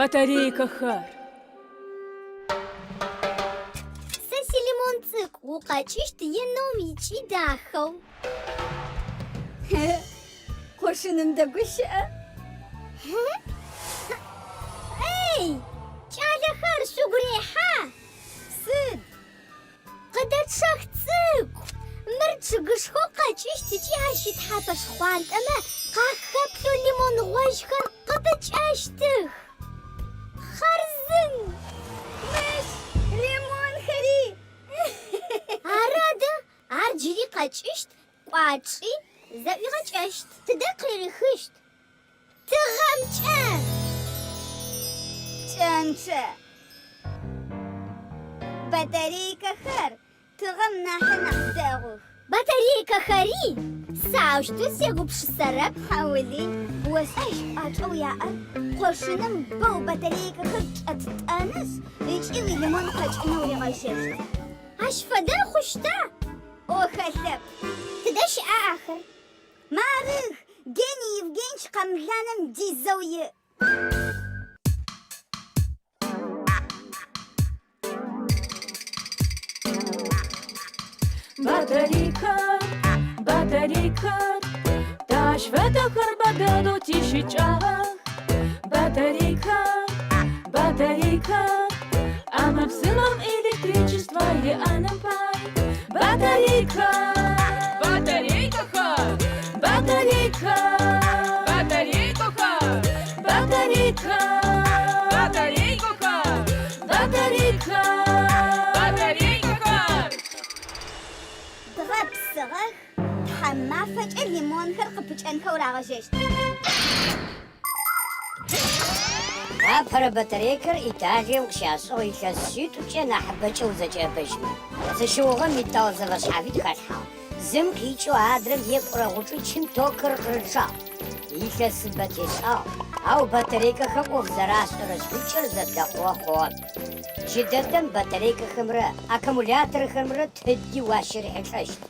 Батарейкэхэр. Сэ силимон цӏыкӏу, укъэкӏыщт инэу икӏи дахэу. Къошыным дэгущыӏэ. Эй, кӏалэхэр, шъугу рехьа? Сыд? Къыдэчъэх цӏыкӏу! Мыр чъыгышхоу къэкӏыщт ыкӏи ащ итхьэпэ шхъуантӏэмэ къахэплъэу лимон гъожьхэр къыпыкӏэщтых. Хъарзын! Мыщ лимонхэри! Ары адэ, ар джыри къэкӏыщт, кӏуачӏи зэӏуигъэкӏэщт. Тыдэ къырихыщт? Тыгъэмкӏэ! Пкӏэнчъэ. Батарейкэхэр тыгъэм нахьи нахь дэгъух. Батарейкэхэри? Сэ аущтэу сегупшысэрэп. Хьаулый, ошӏа ащ кӏуачӏэу яӏэр? Къошыным бэу батарейкэхэр чӏэттӏэнышъ ыкӏи уилимон къэкӏынэу ригъэжьэщт. Ащ фэдэр хъущта? ӏо хэлъэп. Тыдэ щыӏа ахэр? Марых, Гений Евгеньевич къэмланым дизэу иӏ. Батарейкэр, батарейкэр, тэ ащ фэдэхэр бэдэдэу тищыкӏагъэх. Батарейкэр, батарейкэр, ӏэмэ-псымэм электричество иӏэным пай. Батарейкэр, батарейкэхэр, батарейкэр, батарейкэхэр, батарейкэр, батарейкэхэр, батарейкэр, батарейкэхэр. Дгъэпсыгъэх, тхьамафэкӏэ лимонхэр къыпыкӏэнхэу рагъэжьэщт. Апэрэ батарейкэр Италием къыщашӏыгъ илъэс шъитӏукӏэ нахьыбэкӏэ узэкӏэӏэбэжьмэ. Зыщыугъэм металл зэфэшъхьафитӏу халъхьагъ. Зым къикӏэу адрэм екӏурэ гъучӏычым токыр къырычъагъ. Илъэсыбэ тешӏагъ, ау батарейкэхэм ӏоф зэрашӏэрэ шӏыкӏэр зэблэхъугъэ хъугъэп. Джыдэдэм батарейкэхэмрэ аккумуляторхэмрэ тыди уащырихьылӏэщт.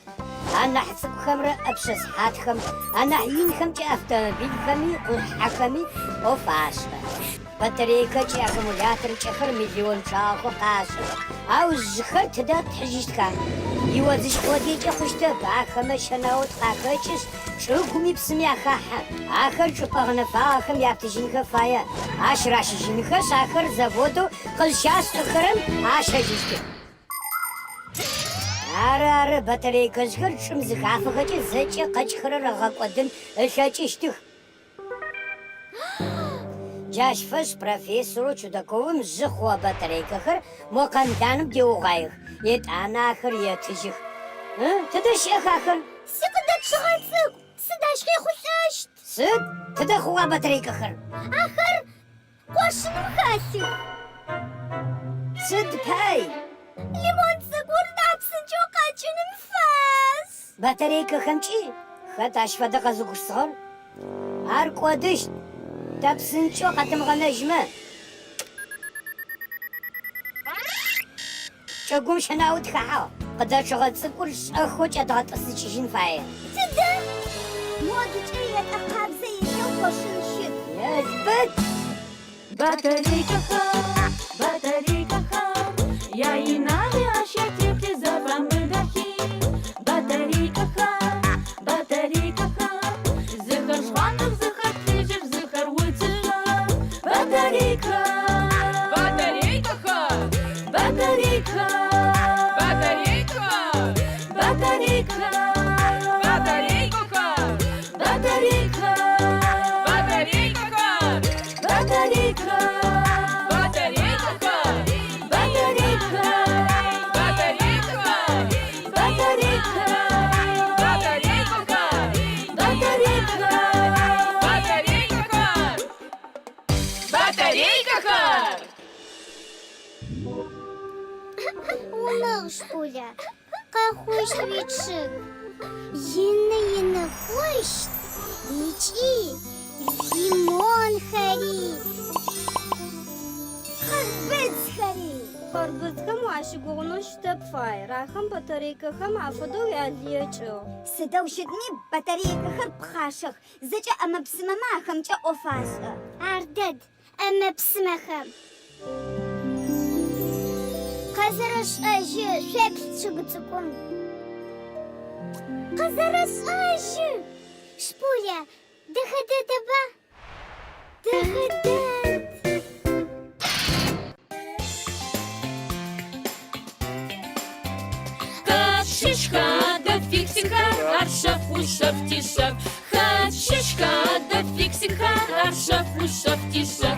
Анахь цӏыкӏухэмрэ ӏэпшъэ сыхьатхэм, анахь инхэмкӏэ автомобильхэми къухьэхэми ӏоф ашӏэ. Батарейкэкӏи аккумуляторкӏэхэр миллион пчъагъэхэу къашӏых, ау жъыхэр тыдэ тхьыжьыщтха? Иодзыщт къодыекӏэ хъущтэп, ахэмэ щэнаут къахэкӏышъ, чӏыгуми псыми ахахьэ. Ахэр чӏыпӏэ гъэнэфагъэхэм яптыжьынхэ фае, ащ ращыжьынхэшъ, ахэр заводэу къызщашӏыхэрэм ащэжьыщтых. Ары, ары, батарейкэжъхэр чӏым зыхафэхэкӏэ зэкӏэ къэкӏхэрэр ыгъэкӏодын ылъэкӏыщтых. Джащ фэшӏ профессорэу Чудаковым жъы хъугъэ батарейкэхэр мо къэмланым деугъуаех, етӏанэ ахэр етыжьых. Ы, тыдэ щыӏэх ахэр? Сикъыдэчъыгъэ цӏыкӏу, сыд ащ къехъулӏэщт? Сыд? Тыдэ хъугъа батарейкэхэр? Ахэр Къошыным хэлъых. Сыд пай? Лимон цӏыкӏур нахь псынкӏэу къэкӏыным фэшӏ. Батарейкэхэмкӏи хэт ащ фэдэ къэзыгупшысыгъэр? Ар кӏодыщт, тэ псынкӏэу къэтымыгъэнэжьмэ. Чӏыгум щэнаут хэхьагъ, къыдэчъыгъэ цӏыкӏур шӏэхэу кӏэдгъэтӏысыкӏыжьын фае. Тыдэ? Модыкӏэ етӏэ къабзэ илъэу къошын щыт. Елбэт! Батарейкэхэр, батарейкэхэр, яинагъи ащ ятеплъи зэфэмыдэхи. Батарейкэхэр, батарейкэхэр, зыхэр шхъуантӏэх, зыхэр плъыжьых, зыхэр уцышъох. Батарейкэ, батарейкэхэр, батарейкэ, батарейкэ, батарейкэ, батарейкэхэр, батарейкэ, батарейкэхэр, батарейкэ, батарейкэхэр, батарейкэ, батарейкэхэр, батарейкэ, батарейкэхэр, батарейкэ, батарейкэхэр, батарейкэхэр. Умыгъ, Шкуля, къэхъущт уичъыг. Ины ины хъущт ыкӏи лимонхэри, хъырбыдзхэри. Хъырбыдзхэм уащыгугъынэу щытэп, Фаер. Ахэм батарейкэхэм афэдэу ялыекӏыгъ. Сыдэу щытми, батарейкэхэр пхъашэх, зэкӏэ ӏэмэ-псымэмэ ахэмкӏэ ӏоф ашӏэ. Ар дэд. ӏэмэ-псымэхэм. Къэзэрэшӏэжьы, шъуеплъ чъыг цӏыкӏум. Къэзэрэшӏэжьы! Шпуля, дэхэ дэдэба? Дэхэ дэд! Хэт щыщ хадэ фиксикхэр, ар шъэф ушъэф тишъэф. Хэт щыщ хадэ фиксикхэр, ар шъэф ушъэф тишъэф.